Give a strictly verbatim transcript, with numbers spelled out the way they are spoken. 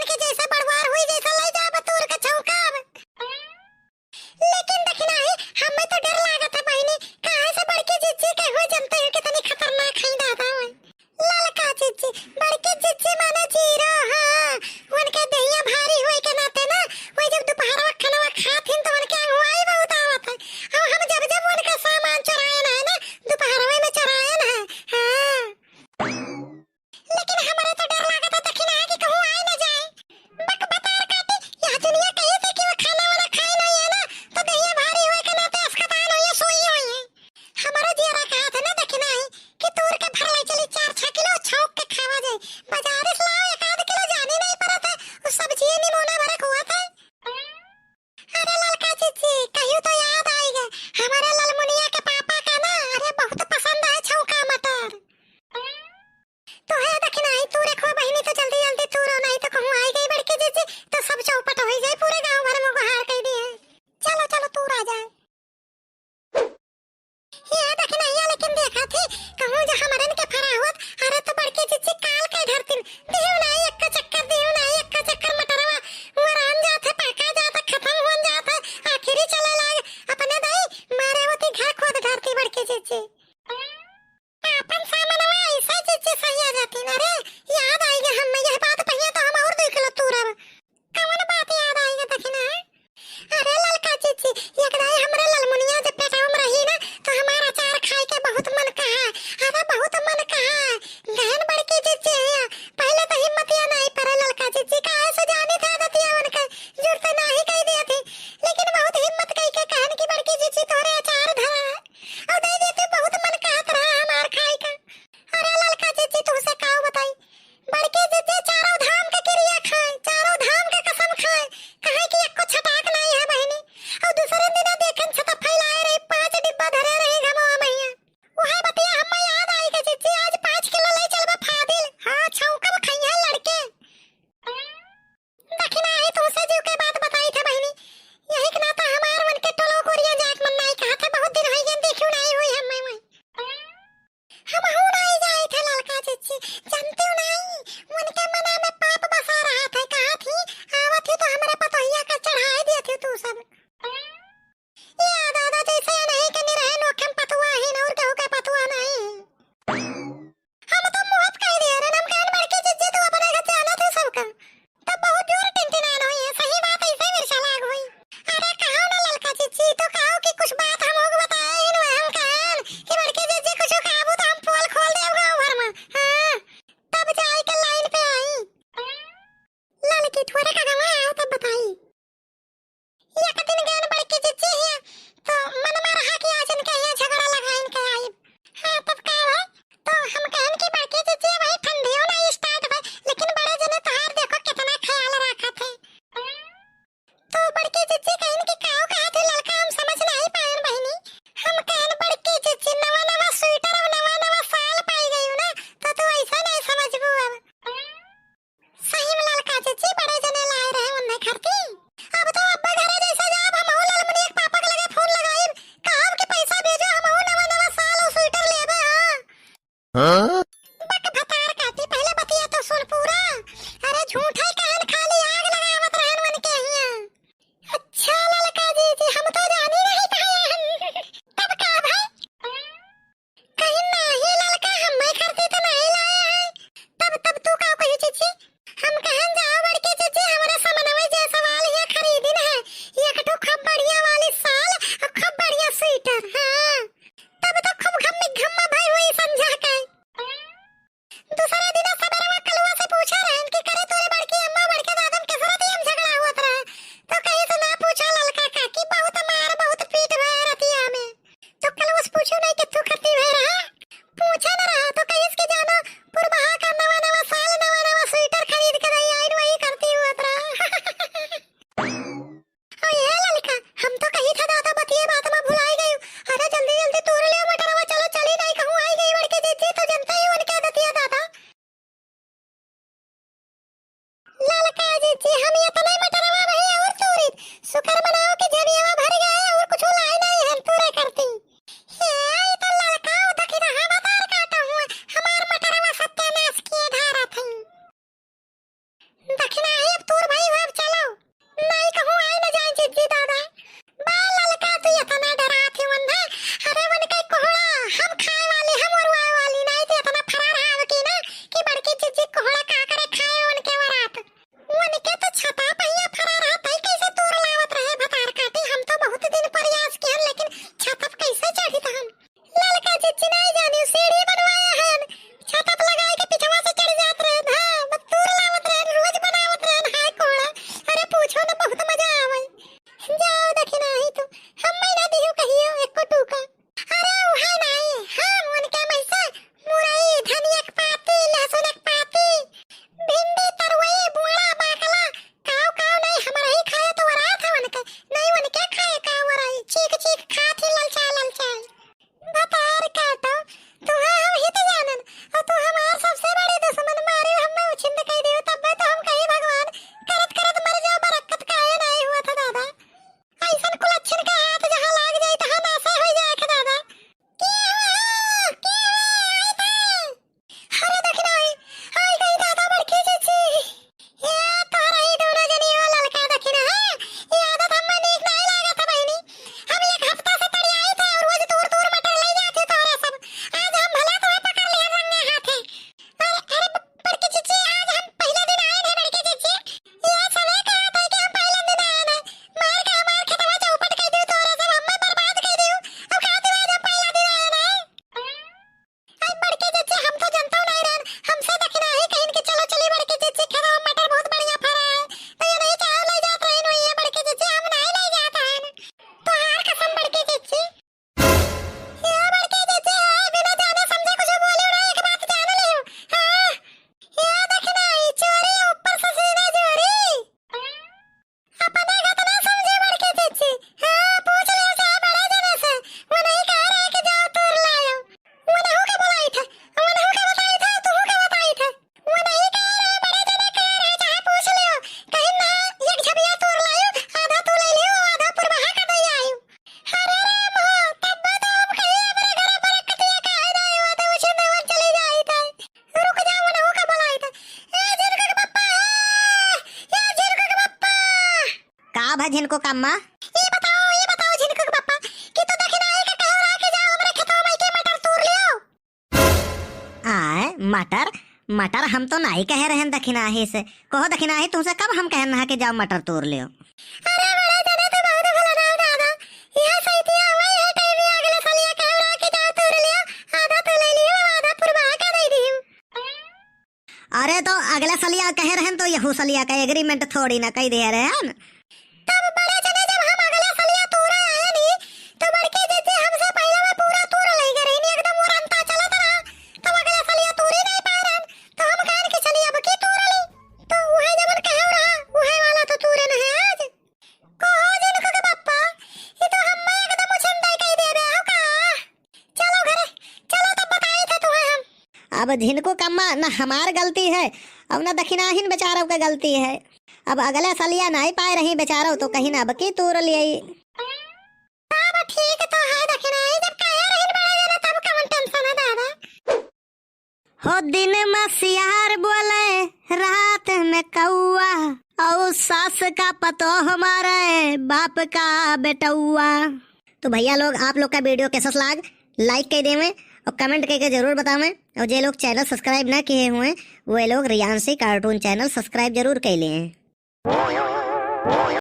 के जैसे बड़वार हुई, जैसे ले जाब तूर के छौंकाब। लेकिन दखिनाही, हमें तो डर लागत है बहिनी, काहे से बड़की जिज्जी के हुए जनते हो कितनी खतरनाक है दादा हुए। ललका जिज्जी, बड़की जिज्जी माने जीरो, हाँ। उनके देहिया भारी होए के नाते ना, वही जब दोपहरवा खनवा खात हिन तो उनके अंगुआई बहुत आवत है। और हम जब जब उनका सामान चुराए ना है ना, दोपहरवे में चुराए ना है, हाँ। लेकिन हमरे तो डर लागत है दखिना कि कहूँ आए न जाए। बक बतार काटी, यह दुनिया कही थी कि वो खाना वाना खाए नहीं है ना, तो दहिया भारी होए के नाते अस्कतान होइए, सोई होइए। हमारा जियरा कहा था ना दखिना ही कि तूर के भर ले चली चार छह किलो छौंक के खावा जाए। बाजार से लाओ एक आध किलो जाने नहीं पड़ा था, उस सब्जी निमोना भरे हुआ था। अरे ललका जिज्जी, कहियो तो याद आइगा, हमारे ललमुनिया के पापा का ना, अरे बहुत पसंद है छौंका मटर। तो है दखिनाही, तू रखो बहिनी, तो जल्दी जल्दी तू रो, नहीं तो कहूँ आई गई बड़की जिज्जी, तो सब चौपट हो जाए, पूरे गांव भर में गुहार कर दिए। चलो चलो तू राजा। ये दखिनाही, लेकिन देखा थी, कहूँ जो हमरन के फरा होत, अरे तो बड़की जिज्जी काल के धरतिन, दिहु नाई एक्का चक्कर, दिहु नाई एक्का चक्कर मटरवा, वो रान जात है, पाका जात है, खत्म होन जात है, आखिरी चले लाग, अपने दाई मारे होती घर खोद धरती बड़की जिज्जी। आपन सामनवा ऐसा जिज्जी सही आ जाती ना रे, याद आई गया हमें यह बात, पहिया तो हम और देख लो तू रब। कौन बात याद आई गया दखिना? अरे ललका जिज्जी, एक दाई हमरे ललमुनिया जब पेटवा में रही ना, तो हमारा अचार खाए के बहुत मन कहा, अरे बहुत मन कहा। गहन बड़की जिज्जी है, पहले तो हिम्मत या नहीं परे ललका जिज्जी, काहे से जानी था दतिया उनके, जुरते नहीं कह दिया थी, लेकिन बहुत हिम्मत कह के कहन की बड़की जिज्जी तोरे अचार धरा है। और दे देते, बहुत मन कहत रहा हमार खाए का। अरे ललका जिज्जी, तुमसे काव बताई, बड़की जिज्जी चारों धाम के किरिया खाए, चारों धाम के कसम खाए, कहे कि एको छटाक नहीं है बहिनी। और दूसरे दिन देखन छता फैलाए रही, पांच डिब्बा धरे रही घमवा मैया। वह बतिया हमें याद आई कि जिज्जी आज पाँच किलो ले चलबे फादिल। हाँ, छौंकब खइहे लड़के। दखिना ही तुमसे जीव के बात बताई थे बहिनी, यही के नाता हमार मन के टोलो कोरिया जाए के मन नहीं कहा थे, बहुत दिन होई गए देखियो नहीं हुई हम मैं वही। हम हूँ नहीं जाए थे ललका जिज्जी, जानते हो नहीं, उनके मना में पाप बसा रहा था, कहा थी आवत ही तो हमारे पतोहिया का चढ़ाए दिए थे तू सब। या दादा, जैसे नहीं के निरहे नोखे में पतुआ ही न, और केहू के पतुआ नहीं। हम तो मुँह पे कह दिए रे, हम कहन बड़की जिज्जी तू अपने घर जाना थे सबका। तब बहुत जोर टिनटिनान हुई है, सही बात ऐसे मिर्चा लाग हुई। अरे कहो ना ललका जिज्जी, तो कहो कि कुछ बात हम लोग बताए ही न, हम कहन कि बड़की जिज्जी कुछ कहबू तो हम पोल खोल देब गाँव भर में। हाँ, तब जाए के लाइन पे आई। ललकी थोड़े कदम आए तब बताई। एक दिन गैन बड़की जिज्जी हिया, तो मन में रहा कि आज इनके हिया झगड़ा लगा इनके आइब। हाँ, तब का हुआ? तो हम कहन कि बड़की जिज्जी वही ठंडियो ना start भई, लेकिन बड़े जने तोहार देखो कितना ख्याल रखत है। तो बड़की जिज्जी कहन कि काऊ कहा थे ललका, हम समझ नहीं पायन बहिनी। हम कहन बड़की जिज्जी नवा नवा स्वेटर और नवा नवा साल पाई गई ना, तो तू ऐसा नहीं समझबू अब। सही में ललका जिज्जी बड़े जने लाए रहे उन्हें खरती। अब तो अब्बा घरे जैसे जाब, हमहू ललमुनिया के पापा के लगे फोन लगाइब, कहब कि पैसा भेजो, हमहू नवा नवा साल और स्वेटर लेबे, हाँ। हाँ? बक भतार काटी, पहले बतिया तो सुन पूरा। अरे झूठे कहन खाली आग लगावत रहन उनके हिया। अच्छा ललका जिज्जी, हम तो जानी नहीं पाए हन। तब का भाई? कहीं नाही ललका, हम्मे खरती तो नाही लाए हैं। तब, तब तू का कही जिज्जी? हम कहन जाओ बड़की जिज्जी, हमरा समनवा जे सवाल ये खरीदिन है, एक ठो खूब बढ़िया वाली साल और खूब बढ़िया स्वेटर। हाँ, तब तो खूब घम्मी घम्मा भई हुई संझा के। दूसरे दिन सबेरवा कलुआ से पूछे रहन कि करे तोरे बड़की अम्मा बड़के दादन के साथ ही हम झगड़ा हुआ रहा, तो कहीं से ना पूछा ललका काकी, बहुत मार बहुत पीट भय रतिया में। तो कलुआ से पूछो नहीं कि तू करती हुए रहा, पूछे न रहा तो कहीं इसके जानो पुरबहा का नवा नवा साल नवा नवा स्वेटर खरीद के दई आइन वही करती हुआ रहा। ओ ये ललका, हम तो कही था दादा बतिये बात में भुलाई गई। अरे जल्दी जल्दी तोड़ ले मटरवा, चलो चली नहीं कहूँ आई गई बड़के जिज्जी, तो जनते ही उनके दतिया दादा। ललका जिज्जी, हम इतना मटरवा भई और तोरित। शुक्र मनाओ कि झबियावा भर गए और कुछ लाई नहीं हम तोरे करती। हे, ई तो ललका दखिनहा बतार काटा हुआ, हमार मटरवा सत्यानाश किए धारा थी। दखिना, अब बा झिनकू कम्मा। ई बताओ, ई बताओ झिनकू के पप्पा, कि तो दखिनाही के कहे रहा कि जाओ हमरे खेतवा में के मटर तूर लियो। आय, मटर, मटर हम तो नाई कहे रहन दखिनाही से। कहो दखिनाही, तुमसे कब हम कहन रहा कि जाओ मटर तूर लियो? अरे बड़े जने तो बहुत भला ना दादा, यह सैतिया हुआ, यह टाइम में अगले सलिया कहे रहा कि जाओ तूर लियो, आधा तो ले लियो, आधा पुरवा के दे दियो। अरे तो अगला सलिया कहे रहन तो यहू सलिया का एग्रीमेंट थोड़ी ना कही दे रहन। तब बड़े जने जब हम अगला सलिया तूरे आए नी, तो बड़की जिज्जी हमसे पहले में पूरा तूर ले गए रही, एकदम वो रंता चलत रहा, तब अगला सलिया तूरे नहीं पाए रहन, तो हम कहन कि चली अब की तूर ली, तो वही जवन कहे रहा, वही वाला तो तूरे न है आज। कहो जिनको के पप्पा, ये तो हम एकदम उछंदाई कही दे रहे हो का? चलो घरे, चलो तब बताई थे तुम्हें हम। अब झिनको कम्मा न हमार गलती है, अब न दखिनाहिन बेचारव के गलती है। अब अगले सलिया नाई पाए रही बेचारव तो कहिन अब की तूर लियई। अब ठीक तो है दखिनाही, जब कहे रही बड़े जने तब कौन टेंशन है दादा। हो दिन में सियार बोले, रात में कौआ, और सास का पतोह मारे, बाप का बेटौआ। तो भैया लोग, आप लोग का वीडियो कैसा लाग, लाइक कर देवें और कमेंट करके जरूर बतावें। और जे लोग चैनल सब्सक्राइब ना किए हुए, वे लोग रियांशी कार्टून चैनल सब्सक्राइब जरूर कर लें।